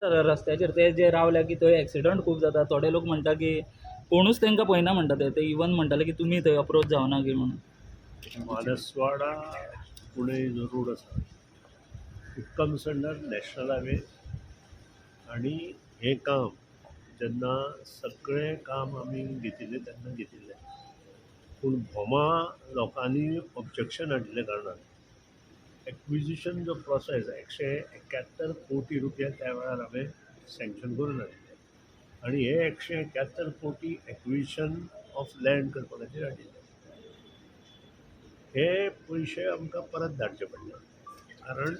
रस्त्याचेर ते जे रावल्या की थंय एक्सिडंट खूब जाता. थोडे लोक म्हणटा की कोणूच तांकां पळयना म्हणटा ते. ते इवन म्हणटाले की तुमी थंय अप्रोच जावना की म्हणून. मानसवाडा पुणे जो रोड आसा, it comes under national highway. आनी हें काम जेन्ना सगळें काम आमी घेतिल्लें तेन्ना घेतिल्लें, पूण भोमा लोकांनी ऑब्जेक्शन हाडिल्ल्या कारणान एक्विजिशन जो प्रोसेस 171 कोटी रुपया त्या वेळार हांवें सँक्शन करून हाडिल्ले आनी हे 171 कोटी एक्विजिशन ऑफ लँड करपा खातीर हाडिल्ले. हे पयशे आमकां परत धाडचे पडले, कारण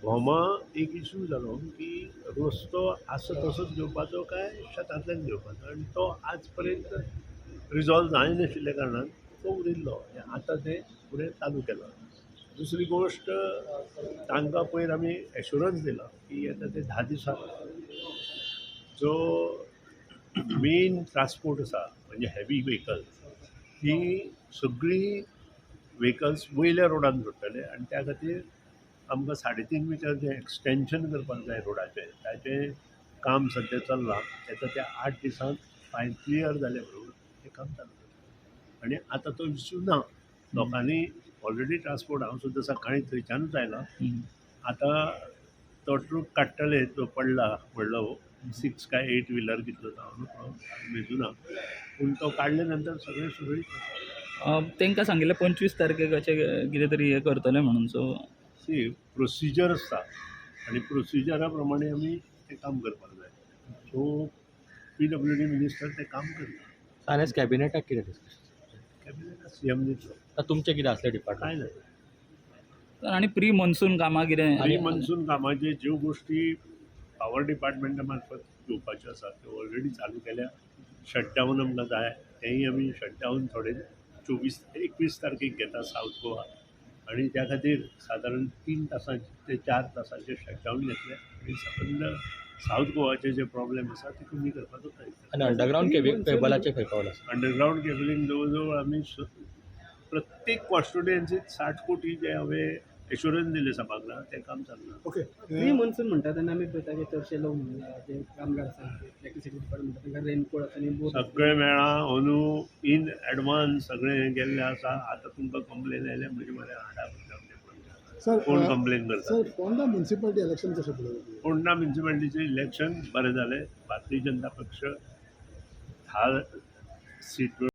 भोमा एक इशू जालो की रस्तो आसा तसोच घेवपाचो काय शेतांतल्यान घेवपाचो आनी तो आज पर्यंत रिजॉल्व जायनाशिल्ल्या कारणान तो उरिल्लो. आतां तें फुडें चालू केलां. दुसरी गोश्ट, तांकां पयर आमी एश्युरन्स दिला की आतां ते 10 दिसां जो मेन ट्रान्सपोर्ट आसा, म्हणजे हेवी व्हेकल, ती सगळीं व्हेकल्स वयल्या रोडान सोडटले आनी त्या खातीर आमकां 3.5 मिटर जें एक्सटेंशन करपाक जाय रोडाचें, ताचें काम सद्या चल्लां. तेका त्या 8 दिसांत फायल क्लियर जाले बरोबर तें काम चालू जातलें आनी आतां तो इश्यू ना. लोकांनी ऑलरेडी ट्रान्सपोर्ट, हांव सुद्दां सकाळीं थंयच्यानूच आयलां. आतां तो ट्रक काडटले जो पडला व्हडलो सिक्स काय एट व्हिलर कितलो तो हांव मेजुना, पूण तो काडले नंतर सगळें सुरळीत जातलें. तांकां सांगिल्लें 25 तारखेक अशें कितें तरी हें करतलें म्हणून, सो सी, प्रोसिजर आसता आनी प्रोसिजरा प्रमाणे आमी तें काम करपाक जाय. सो पीडब्ल्यूडी मिनिस्टर तें काम करता. आनी कॅबिनेटाक कितें डिस्कशन? कॅबिनेट सीएम दितलो. आतां तुमचें कितें आसलें डिपार्टमेंट? कांय ना. आनी प्री मॉन्सून कामां कितें? प्री मॉन्सून कामाचे ज्यो गोश्टी पावर डिपार्टमेंटा मार्फत घेवपाच्यो आसा त्यो ऑलरेडी चालू केल्या. शटडावन आमकां जाय, तेंय आमी शटडावन थोडे 24 21 तारखेक घेता सावथ गोवा आनी त्या खातीर सादारण 3 तासांचे ते 4 तासांचे शटडावन घेतले आनी सबंद सावथ गोवाचे जे प्रॉब्लेम आसा ते कमी करपाचो प्रयत्न. आनी अंडरग्रावंड केबलाचें खंय पावलां? अंडरग्रावंड केबलिंग जवळ जवळ आमी प्रत्येक कॉन्स्टिट्युएन्सीत 60 कोटी जे हांवें एश्युरन्स दिलें सभागृहात, तें काम चल्लां. ओके. प्री मॉन्सून म्हणटा तेन्ना आमी पळयता की चडशे लोक म्हणटा, जे कामगार आसा, इलेक्ट्रिसिटी डिपार्टमेंट म्हणटा, तांकां रेनकोट आसा आनी बोट. सगळें मेळ्ळां. अंदू इन एडवान्स सगळें गेल्लें आसा. आतां तुमकां कंप्लेन आयल्या म्हणजे मरे हाडा. सर, कोण कंप्लेन करता? सर, फोंडा म्युन्सिपालिटी इलेक्शन कशें पळयता? फोंडा म्युन्सिपालिटीचें इलेक्शन बरें जालें. भारतीय जनता पक्ष 10 सीट.